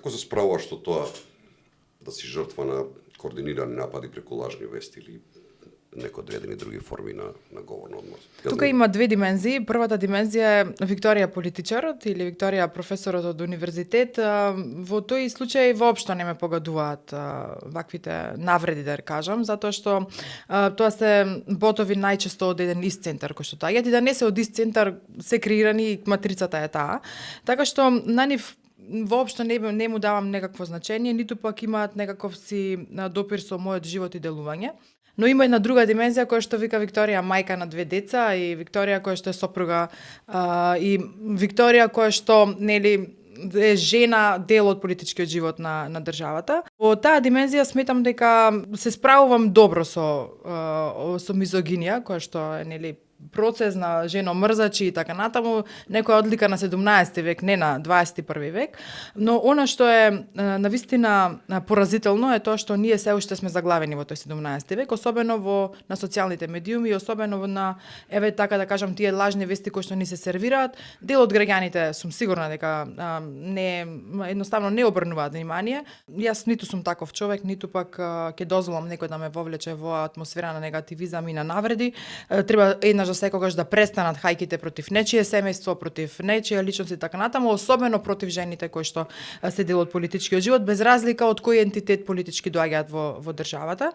Како се справуваш со тоа да си жртва на координирани напади преку лажни вести или некои одредени други форми на говорна одмор? Тука има две димензии. Првата димензија е Викторија политичарот или Викторија професорот од универзитет. Во тој случај воопшто не ме погодуваат ваквите навреди, да кажам, затоа што тоа се ботови најчесто од еден ист центар кој што таѓат и да не се од ист центар се креирани, матрицата е таа. Така што на нив воопшто не му давам некакво значење, ниту пак имаат некаков си допир со мојот живот и делување. Но има една друга димензија која што вика Викторија мајка на 2 деца и Викторија која што е сопруга и Викторија која што нели е жена дел од политичкиот живот на државата. Во таа димензија сметам дека се справувам добро со мизогинија која што е нели процес на женомрзачи и така натаму, некоја одлика на 17 век, не на 21 век, но она што е навистина поразително е тоа што ние се уште сме заглавени во тој 17 век, особено на социјалните медиуми и особено на така да кажам тие лажни вести кои што ни се сервираат. Дел од граѓаните сум сигурна дека едноставно не обрнуваат внимание. Јас ниту сум таков човек, ниту пак ќе дозволам некој да ме вовлече во атмосфера на негативизам и на навреди. Треба еднаш за секогаш да престанат хајките против нечие семејство, против нечија личност и така натаму, особено против жените кои што се дел од политичкиот живот, без разлика од кој ентитет политички доаѓаат во државата.